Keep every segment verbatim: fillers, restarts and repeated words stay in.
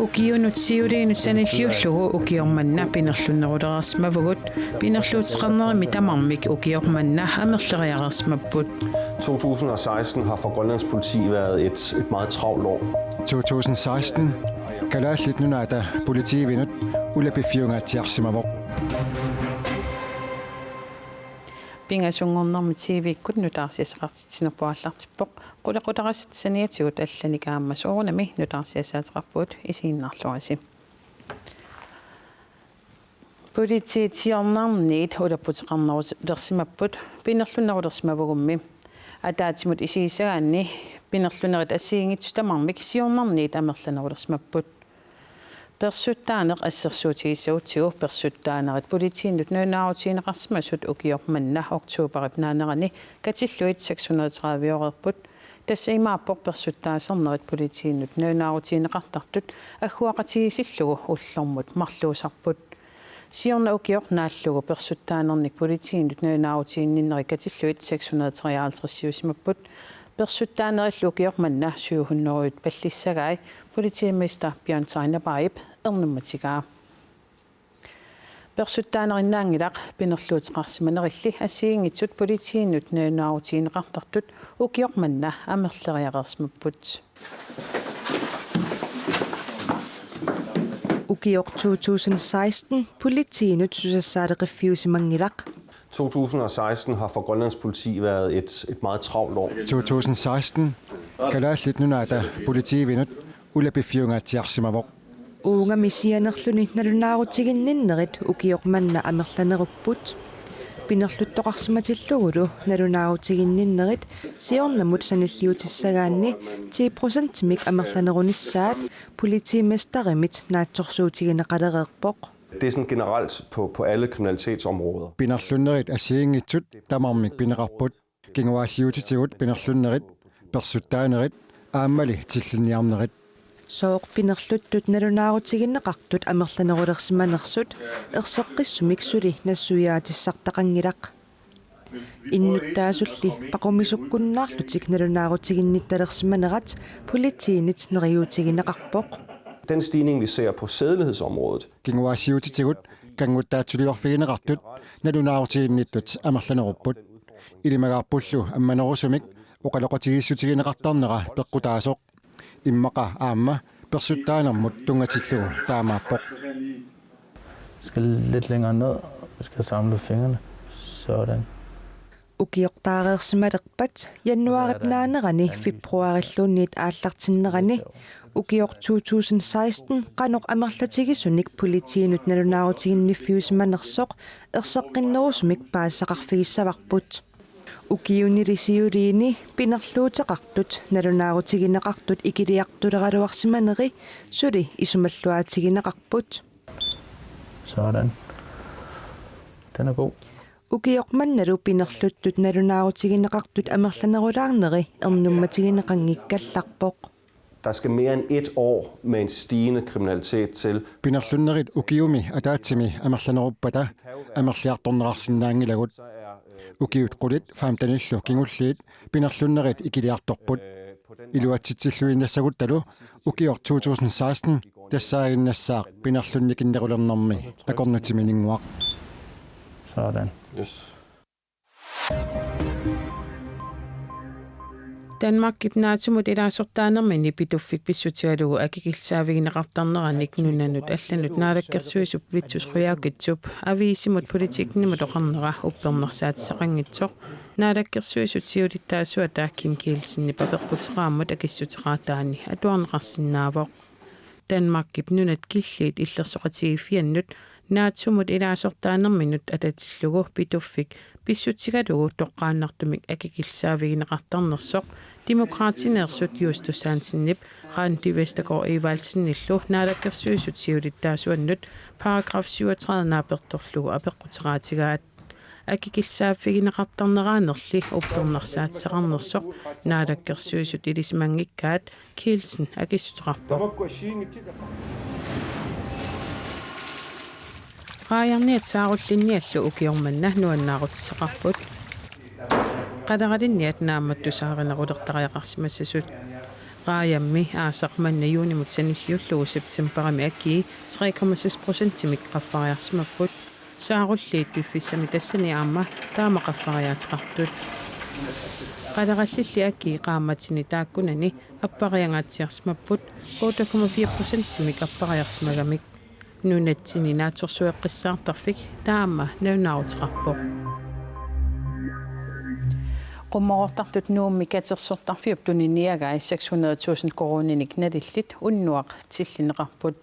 Ukiunut siuliinut sanilliullugu ukioq manna pinerlunnerulereersimavugut, pinerluuteqarnermi tamarmik ukioq manna amerleriareersimapput. To tusind og seksten har for Grønlands politi været et, et meget travlt år. To tusind seksten Kalaallit Nunaata politiivinut ulapiffiungaatsiarsimavoq. Pingasunngornermi T V-kkut nutaarsiassaqartitsinerput aallartippoq. Qulequtaqassat saniatigut allanik aamma soorunami nutaarsiassaateqarpugut, isiginnaarluarisi. Politiit siornarniit ulapputeqarnerulersimapput pinerlunnerulersimavugummi. Ataatsimut isigissagaanni pinerlunnerit assigiinngitsut tamarmik siornarniit amerlanerulersimapput. Persuttaaneq assersuutigissagutsigu persuttaanerit politiinut nalunaarutigineqarsimasut ukioq manna oktoberip naanerani katillugit seks hundrede tredive-oreerput. Tassa imaappoq persuttaasarnerit politiinut nalunaarutigineqartartut agguaqatigiissillugu ullormut marluusarput. Siorna ukioq naallugu persuttaanernik politiinut nalunaarutiginninnerit katillugit seks hundrede treoghalvtreds-iusimapput. Persuttaanerillu ukioq manna syv hundrede pallissagai politimester Bjørn Tegnebaip ernummatigaa. Persuttaanerinnaanngilaq, pinerluuteqarsimanerilli assigiinngitsut politiinut nalunaarutigineqartartut ukioq manna amerleriareersimapput. Ukioq to tusind seksten politiinut susassaaleqiffiusimanngilaq. To tusind og seksten har for Grønlands politi været et, et meget travlt år. To tusind seksten Kalaallit Nunaata politiivinut ulapiffiungaatsiarsimavoq. Uungami sianerluni nalunaarutiginninnerit ukioq manna amerlanerupput. Pinerluttoqarsimatillugulu nalunaarutiginninnerit siornamut sanilliutissagaanni ti procentimik amerlanerunissaat politimesterimit naatsorsuutigineqalereerpoq. Det er sådan generelt på, på alle kriminalitetsområder. Pinerlunnerit assigiinngitsut tamarmik pineqarput. Kinguaassiuutitigut pinerlunnerit, persuttaanerit aammali tillinniarnerit. Sooq pinerluttut nalunaarutigineqartut amerlanerulersimanersut erseqqissumik suli nassuiaatissartaqanngilaq. Innuttaasulli paqumisukkunnaarlutik nalunaarutiginnittalersimanerat politiinit neriuutigineqarpoq. Den stigning, vi ser på sædelighedsområdet, Kinguaassiuutitigut kannguttaatsuliorfigineqartut nalunaarutiginnittut amerlanerupput. Ilimagaarpullu ammanerusumik oqaloqatigiissutigineqartarnera peqqutaasoq. Immaqa aamma persuttaanermut tunngatillugu taamaappoq. Skal lidt længere ned. Vi skal samle fingrene. Sådan. Ukioq taareersimalerpat januaarip naanerani februaarilluunniit aallartinnerani ukioq to tusind seksten qanoq amerlatigisunik politiinut nalunaarutiginniffiusimanersoq erseqqinnerusumik paasisaqarfigissavarput. Ukiunili siuliini pinerluuteqartut nalunaarutigineqartut ikiliartuleraluarsimaneri suli isumalluaatigineqarput. Sådan. Den er god. Ukioq mannalu pinerluttut nalunaarutigineqartut amerlanerulaarneri ernummatigineqanngikkallarpoq. Der skal mere end et år med en stigende kriminalitet til. Pinerlunnerit ukiumi ataatsimi amerlaneruppata amerliartorneqarsinnaanngilagut. Ukiut qulit femtenillu kingulliit pinerlunnerit ikiliartorput. Iluatsitsilluinnassagutta ukioq to tusind seksten tassaaginnassaaq pinerlunnikinnerulernermi akornutimininnguaq. Sådan. Yes. Danmarkip NATO-mut ilaasortaanermini Pituffik pissutigalugu akikillisaavigineqartarneranik nunanut allanut naalakkersuisup Vittus Qujaukitsup aviisimut Politikkenimut oqarnera uppernarsaatissaqanngitsoq Naalakkersuisut siulittaasuata Kim Kielsenip apeqquteqarmat akissuteqartaani atuarneqarsinnaavoq. Danmarkip nunat killiit illersoqatigiiffiannut NATO-mut ilaasortaanerminut atatillugu Pituffik pissutigalugu toqqaannartumik akikillisaavigineqartarnersoq Demokraatineersut Justus Hansenip Randi Vestergaard Evaldsenillu Naalakkersuisut siulittaasuannut paragraf syvogtredive naapertorlugu apeqquteqaatigaat. Akikillisaaffigineqartarneraanerli uppernarsaatissaqarnersoq Naalakkersuisut ilisimanngikkaat Kielsen akissuteqarpoq. Raajarniat saarullinniallu ukioq manna nuannaarutissaqarput. Qaleralinniat naammattusaarinerulertariaqarsimassasut. Qaajammi aasaq manna juunimut sanilliullugu septembarimi akii tre komma seks procentimik qaffariarsimapput. Saarulliit piffissami tassani aamma taama qaffariaateqartut. Qalerallilli akii qaammatini taakkunani appariangaatsiarsimapput otte komma fire procentimik appariarsimagamik. Nunatsinni naatsorsueqqissaartarfik taama nalunaaruteqarpoq. Qummoroortartut Nuummi katersortarfiup tuniniagai seks hundrede tusind koruuninik nalillit unnuaq tillinneqarput.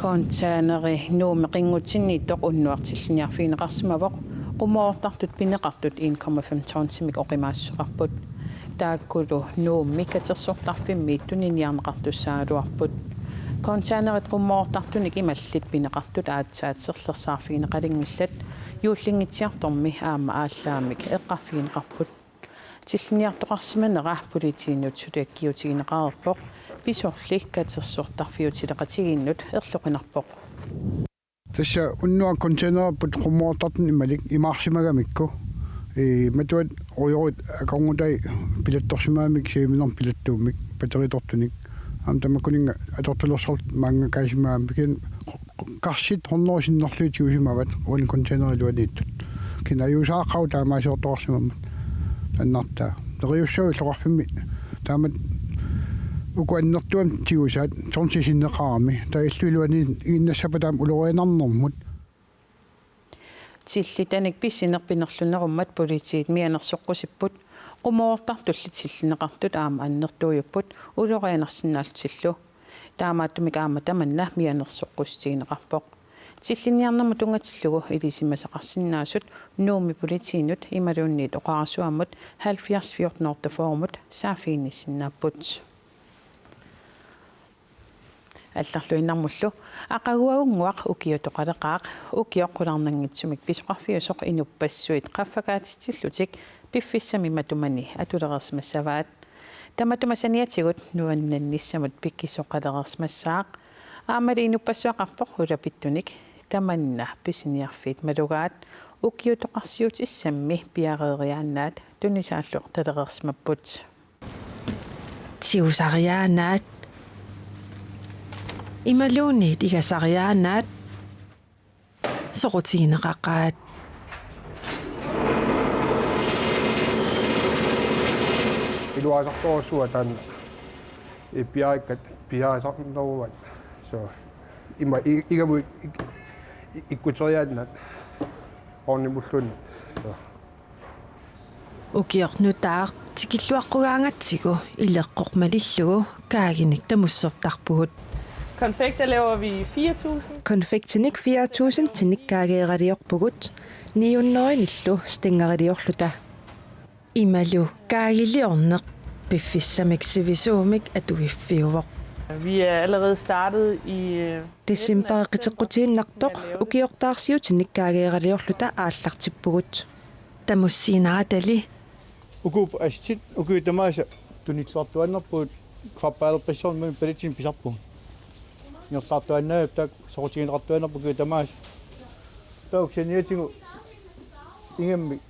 Containeri Nuummi qinngutsinniittoq unnuaq tillinniarfigineqarsimavoq, qummoroortartut pineqartut en komma fem tonsimik oqimaassuseqarput. Taakkulu Nuummi katersortarfimmi tuniniarneqartussaagaluarput. Containerit qummoroortartunik imallit pineqartut aatsaat serlersaarfigineqalinngillat, juullinngitsiartormi aamma aallaammik eqqarfigineqarput. Tillinniartoqarsimanera politiinut suliakkiutigineqareerpoq, pisorli katersortarfiutileqatigiinnut erloqinarpoq. Tassa unnuaq containererput qummoroortartunik imalik imaarsimagamikku. Ee, matuat rujorit akornutai pilattorsimagamik siuminermik pilattuummik, batteritortunik. Aamma tamakkuninnga atortulersorlutik maanngakkaasimagami. Kisianni karsit hundrede sinnerlugit tigusimavat uani containeriluaniittut. Kisianni ajuusaaqaaq taamaasiortoqarsimammat. Taannartaa. Neriussavut illoqarfimmi taamatut uku annertuumik tigusaat tonsit sinneqarami. Taava illup iluaniinnassappata aamma ulorianarnermut. Tillitanik pisineq pinerlunerummat politiit mianersoqqusipput, qummoroortartulli tillinneqartut aamma annertuujupput ulorianarsinnaallutillu. Taamaattumik aamma tamanna mianersoqqussuutigineqarpoq. Tillinniarnermut tunngatillugu ilisimasaqarsinnaasut Nuummi politiinut imaluunniit oqarasuammut halvfjerds fjorten otteogfyrremut saaffiginnissinnaapput. Allarluinnarmullu aqaguagunnguaq ukiutoqaleqaaq, ukioq qularnanngitsumik pisoqarfiusoq inuppassuit qaffakaatitsillutik piffissami matumani atulereersimassavaat. Tamatuma saniatigut nuannaannissamut pikisoqalereersimassaaq. Aammali inuppassuaqarpoq ulapittunik tamanna pisiniarfiit malugaat, ukiutoqarsiutissammi piareeriaannaat tunisaallu talereersimapput. Tigusariaannaat imaluunniit igasariaannaat soqutigineqaqaat. Iluaasartorujussuuaat taanna. Ee, piaakkat piaasarneruat. So, ima i-, igamut ik-, ik-, ikkuteriaannaat ornimulluunniit. So. Ukioq nutaaq tikilluaqqugaangatsigu ileqqoq malillugu kaaginik tamussertarpugut. Konfekter laver vi fire tusind. Konfektinik fire tusindinik kaageeraliorpugut, ni hundredinillu stængeriliorluta. Imalu kaagiliorneq piffissamik sivisuumik atuiffiuvoq. Vi er allerede startet i, øh, decembarip qiteqqutiinnartoq ukiortaarsiutinik kaageeraliorluta aallartippugut. Tamussiinnartali. Uku assut, uku tamaasa tunilluartuaannarpugut, kvappaalerpassuarnik palitsin pisarpugut. Ingerlaartuaannaapput taakku soqutigineqartuaannarput uku tamaasa. Taava saniatigut ingammik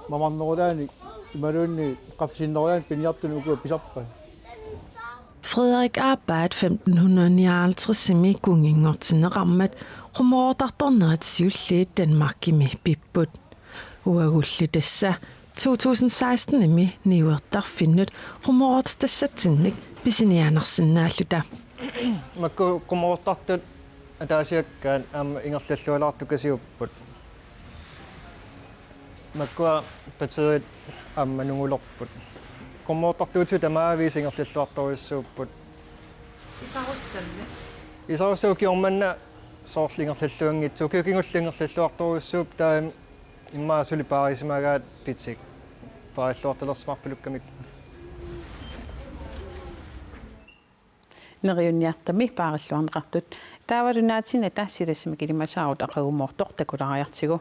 mamarnerulaanik imaluunniit qaffasinnerulaanik piniartunik uku pisarpai. Frederik Aappaat femten hundrede nioghalvtredsimi kunnginngortinneqarmat qummoroortartornerit siulliit Danmarkimi pipput. Uagulli tassa to tusind sekstenimi niuertarfinnut qummoroortitassatsinnik pisiniaannarsinnaalluta. Makku qummoroortartut ataasiakkaat aamma ingerlallualaartukasiupput. Makkua batteriit aamma nungulerput. Qummoroortartuutigut tamaavisa ingerlalluartorujussuupput. Isarussammi? Isarussammi ukioq manna soorlu ingerlalluanngitsoq. Ukioq kingulleq ingerlalluartorujussuupput, taava immaqa suli paarisimagaat pitik. Paarilluartalersimarpalukkamik. Neriunniartami paarilluarneqartut. Taavalu naatsinnata silassamik ilimasaarut aqagumoortoq takulaariartigu.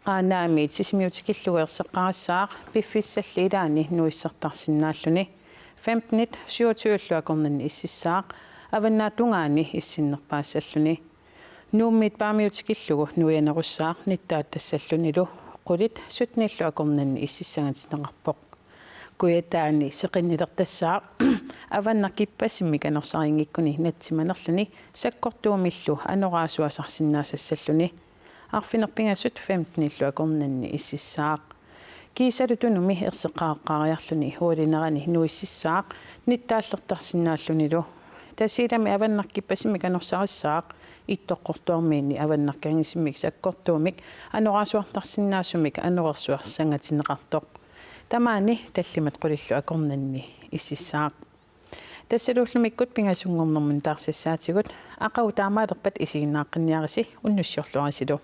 Qaanaami Sisimiut tikillugu erseqqarissaaq, piffissalli ilaanni nuissertarsinnaalluni. Femtenit syvogtyvellu akornanni ississaaq, avannaata tungaani issinnerpaassalluni. Nuummiit Paamiut tikillugu nuianerussaaq nittaattassallunilu, qulit syttenillu akornanni ississangatinneqarpoq. Kujataani seqinnilertassaaq Avannaq Kippassimmi kanorsarinngikkuni natsimanerluni sakkortuumillu anorersuasarsinnaasassalluni. Arfineq-pingasut femtenillu akornanni ississaaq. Kiisalu tunumi erseqqaqqaariarluni hualinerani nuississaaq nittaallertarsinnaallunilu. Tasiilami Avannaq Kippassimmi kanorsarissaaq Ittoqqortoormiini Avannaq Kangisimmik sakkortuumik anorersuartarsinnaasumik anorersuaq sangatinneqartoq. Tamaani tallimat qulillu akornanni ississaaq. Tassalu ullumikkut pingasunngornermut taarsassaatigut, aqagu taamaalerpat isiginnaaqqinniarisi, unnussiorluarisilu.